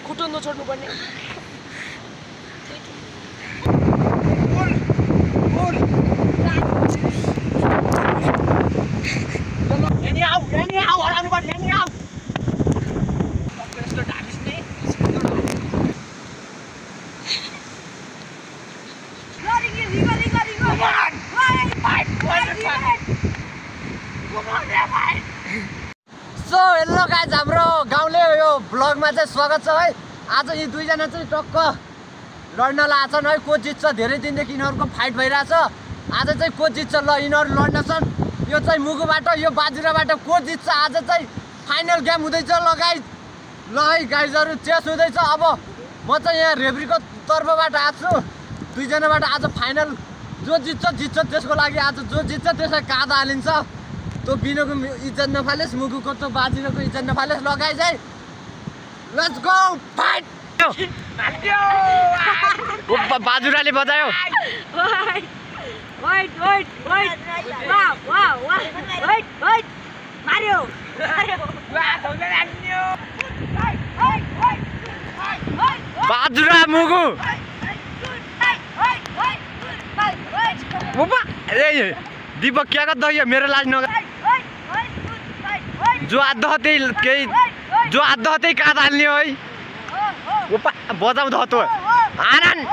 खुट्टो नछोड्नु पर्ने so hello guys हाम्रो गाउँले यो ब्लगमा चाहिँ स्वागत छ है। आज यी दुईजना चाहिँ टक्क लड्न लागेछन् है। को जित्छ धेरै दिनदेखि यिनीहरूको फाइट भइरहेछ। आज चाहिँ को जित्छ ल यिनीहरू लड्नेछन्। यो चाहिँ मुगुबाट यो बाजुराबाट को जित्छ आज चाहिँ फाइनल गेम हुँदैछ ल गाइज। ल है गाइजहरू चेस हुँदैछ। अब म चाहिँ यहाँ रेफ्रीको तर्फबाट आएको छु। दुईजनाबाट आज फाइनल जो जित्छ त्यसको लागि आज जो जित्छ त्यसलाई काँदा हालिन्छ। तो बिनोको इज्जत नफालेस् मुगुको तो बाजिरोको इज्जत नफालेस्। ल गाइज है लेट्स गो फाइट। बाजुराले बजायो मार्यो बाजुरा मुगु दीपक क्या करता है मेरे लाज न जो आधा होते कहाँ डालने हो वो बजाऊ दो तो आनंद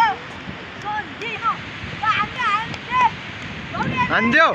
अंधियो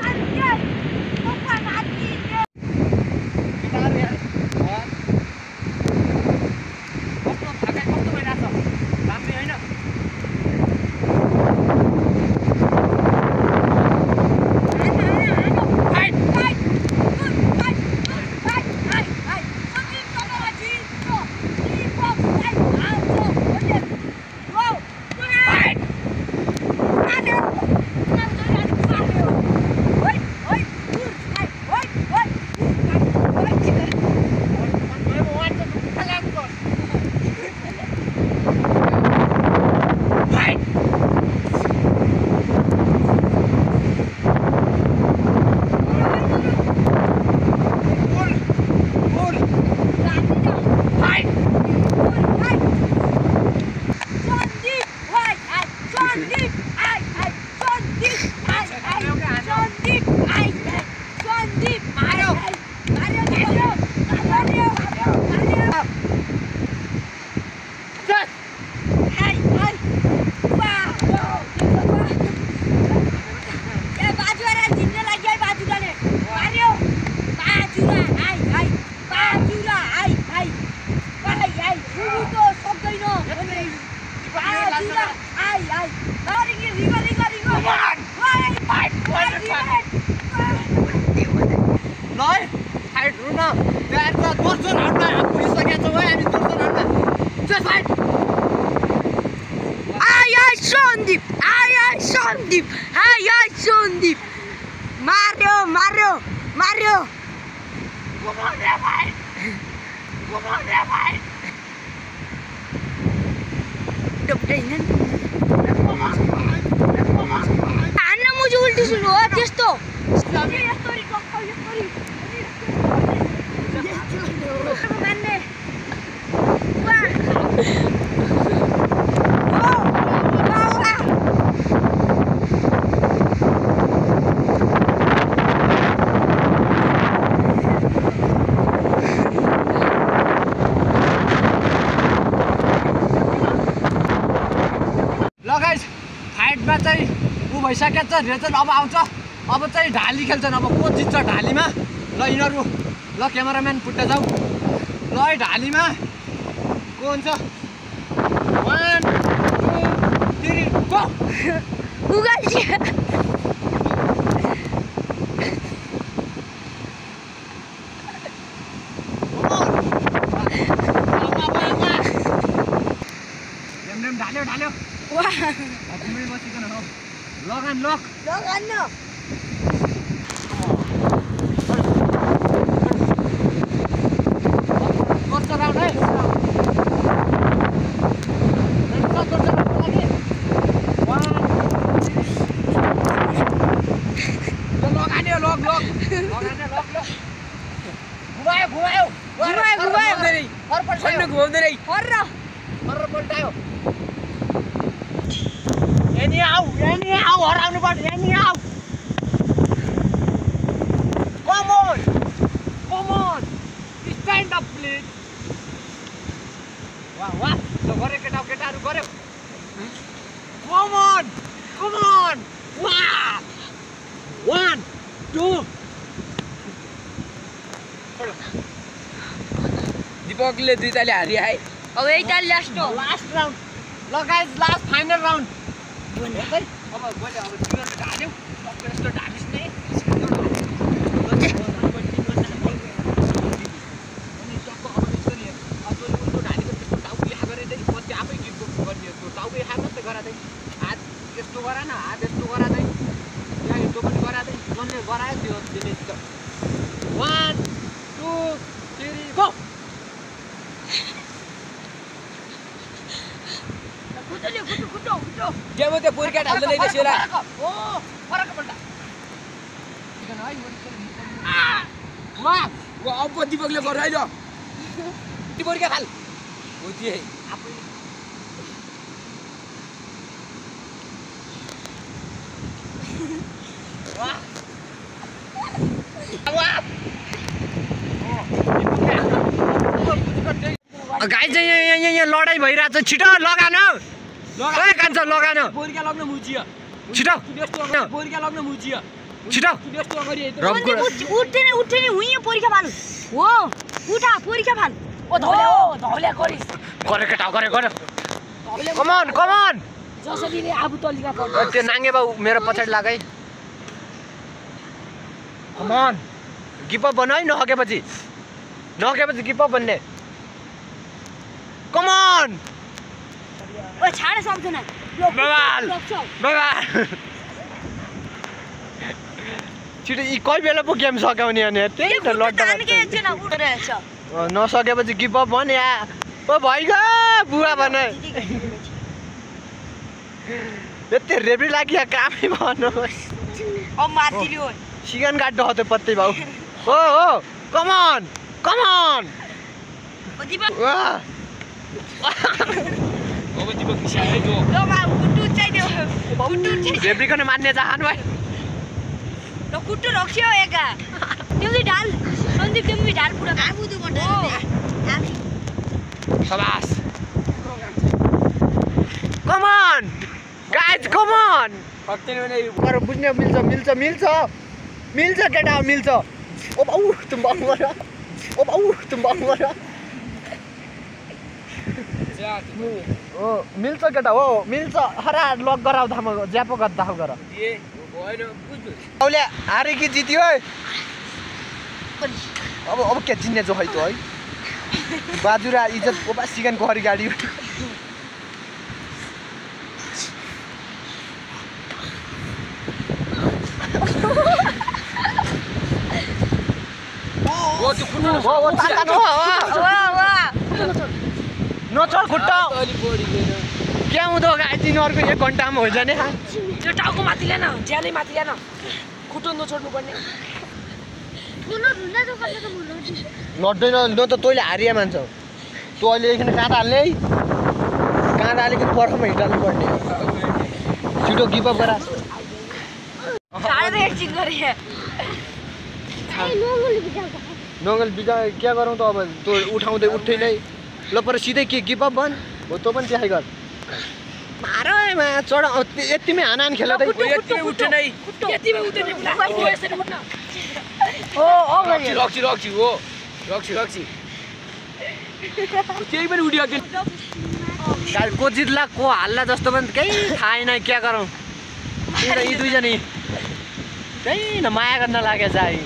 Sandeep Mario Anna मुझे उल्टी सुन हो त्यस्तो मान्ने भइसकेको छ रिजल्ट अब आउँछ। अब चाहिँ ढाली खेल्छन्। अब को जित्छ ढालीमा ल यिनीहरू ल क्यामेराम्यान फुट्टा जाऊ ल है ढालीमा को हुन्छ 1 2 3 गो उगाल्छ ढाल्यो वाह तिमी बसिकन हो लगान न कस्तो राउन्ड है लगाने घुमायो घुमायो फर पल्टायो घुमाउँदै फर पल्टायो एनी आउ हराउनु पर्छ एनी आउ कम on stand up please वाह ल गरे केटाहरु गरे come on वाह 1 2 दीपकले 2 ताली हारि आए अब यही ताल लास्ट हो लास्ट राउन्ड ल गाइस लास्ट फाइनल राउन्ड अब मैले अब तिम्रो ढाल्यौ टक्क यस्तो ढालिस् नि One, 2, 3, go! कुटो गेम त्यो पोरका ढाल्दै नै त्यसैला ओ फरक पल्टा वाह वो अब दीपकले गर्यो अहिले ती पोरका खाल हो त्यही गाइस यहाँ लडाई भइरहेछ छिटो लगान ओए कान्छ लगान पोरका लग्न मुजियो छिटो पोरका लग्न मुजियो छिटो त्यस्तो गरी उठ्ने हुइयो परीक्षा फाल हो उठा परीक्षा फाल ओ धौल्या गरिस गरे केटा गरे कम on जसरीले आबु तलिका पर्छ त्यो नाङ्गे बाउ मेरो पछाडि लाग है कम on गिप अप बन है नहकेपछि गिप अप बन्ने कम on ओ छाड सक्दैन बबाल छिटो यी कति बेला पो गेम सकाउने अनि त्यही त लड्दा नसकेपछि गिभ अप भन् या ओ भइगयो बुवा भने यति रेब्री लाग्यो कामै भन्नुहोस् अब माथिल्यो सिगन काट्दो हो त्यो पत्तै भाउ हो कम on ओ दीपक अब दीपक निसाले जो ल बा कुट्टु चाहियो रेब्रीको नै मान्ने चाहनु भाइ ल कुट्टु रख्यो एका तिमी ढाल सन्दीप तिमी ढाल पुरा आबु दु बन्द शाबास कम on गाइज कम on सक्दैन भने गर बुझ्ने मिल्छ केटा मिल्छ ओ बाउ तुम गर ओ मिल्छ केटा हो मिल्छ हरा लक गराउ धाम ज्यापो गद्दा गर ए होइन बुझ्नु औले हारे कि जित्यो है अब के चिन्ने जो है त है बाजुरा इज्जत ओबा सिगनको हरि गाडी ओ त्यो खुट्टा ताता नचढ खुट्टा अलि बढी गएर क्या हुँदो गाई तिनीहरूको 1 घन्टामा हो जाने त्यो टाउको माथि ल्यान ज्यानै माथि ल्यान खुट्टो नछोड्नु पर्ने नट्दैन न त तैँले हारिया मान्छौ तँ अहिले एकछिन काँटा हाल्ने है काँटा अलिकति पर्खमा हिटाल्नु पर्ने छिटो गिभ अप गरा नङ्गल बिजा क्या गरौँ त अब तँ उठाउँदै उठ्दै नै ल पर सिधै के गिभ अप भन् हो तँ पनि त्यही गर मारमा चढ यतिमै हानान खेल त यतिमै उठेन है यतिमै उठेन रक्सी हो रक्सी त्यही पनि उड्यो कि को जित्ला को हाल्ला जस्तो पनि केही थाहा छैन क्या गरौँ यी दुईजना त्यही न माया गर्न लागे चाहिँ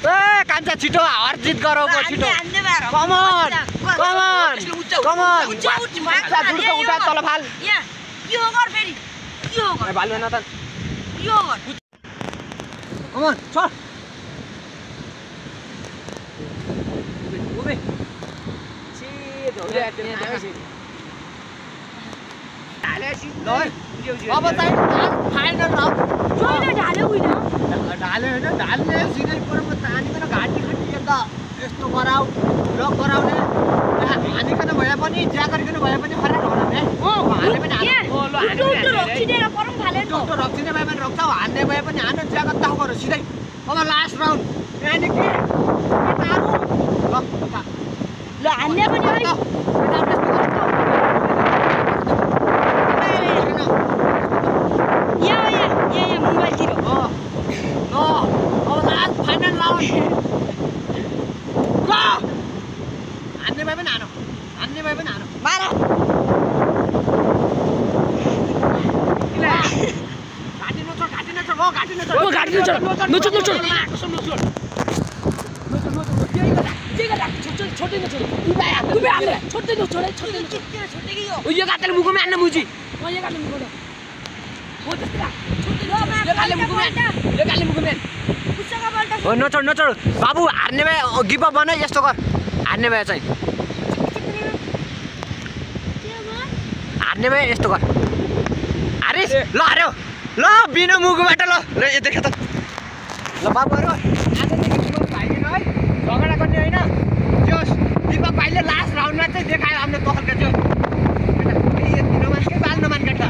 ए कान्छा छिटो हार जित गरौ छिटो कम on उठा तल फाल यो गर फेरि यो गर भाल्नु न त यो गर कम on चल ओबे छी धौले अब चाहिँ फाइनल राउन्ड जोइले ढाल्यो उइन ढाल्यो हैन ढाल्ने सिधै पुरा म तानिकन घाटी खटी अन्त रोक्छौ हान्ने भए पनि हान्न ज्यागत गरौ सिधै अब लास्ट राउन्ड यानी के केटाहरु ल हान्ने पनि है यहाँ मोबाइलतिर अब लास्ट फाइनल राउन्ड गो हान्ने भए पनि हानो मार नचोड बाबु हार्ने भए गिभ अप बनाइ यस्तो गर हार्ने भए चाहिँ हार्ने भए यस्तो गर अरे ल हार्यो ल बिना मुगुबाट ल यो देख त ल बाबुहरु आजदेखि भाइले है झगडा गर्ने हैन त्यो दीपक भाइले लास्ट राउन्डमा चाहिँ देखायो आफ्नो तहलका त्यो यति नमानकै बाल नमान केटा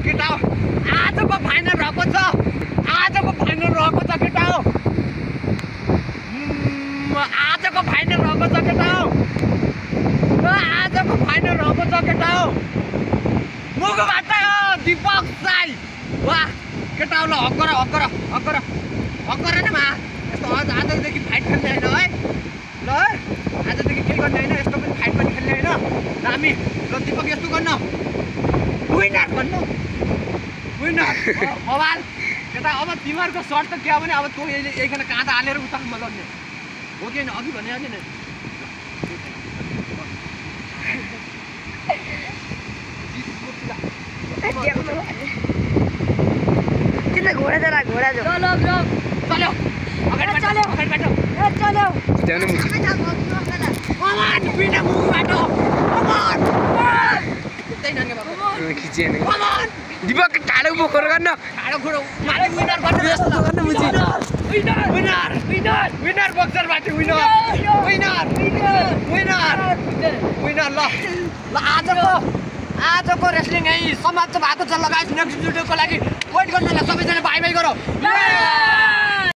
केटा हो आजको फाइनल रहेको छ केटा हो आजको फाइनल रहेको छ केटा हो मुगुबाट दीपक साई वाह केटा हो ल हक गर न मा यस्तो आजदेखि फाइट खेल्ने हैन है ल आजदेखि के गर्ने हैन यस्तो पनि फाइट पनि खेल्ने हैन ल हामी ल दीपक यस्तो गर्न विनर भन्नु विनर बवाल केटा अब तिमीहरुको सर्ट त के हो भने अब तँ यहीखाना काँदा हालेर उतामा लड्ने हो कि हैन अघि भने नि घोडा जो चल्यो अगाडि चल्यो कमान बिना मुखबाट कमान त्यही नंगे बाबु खिचे नि कमान दीपक ठाडो बोकर गर्न ठाडो खुडो माथि विनर गर्नु यस्तो गर्न मुजी विनर बक्सर बाटी विनर ल आजको रेस्लिङ है समाप्त भएको छ। लगायत नेक्स्ट भिडियोको लागि वेट गर्नु होला सबैजना बाइ बाइ गरौ।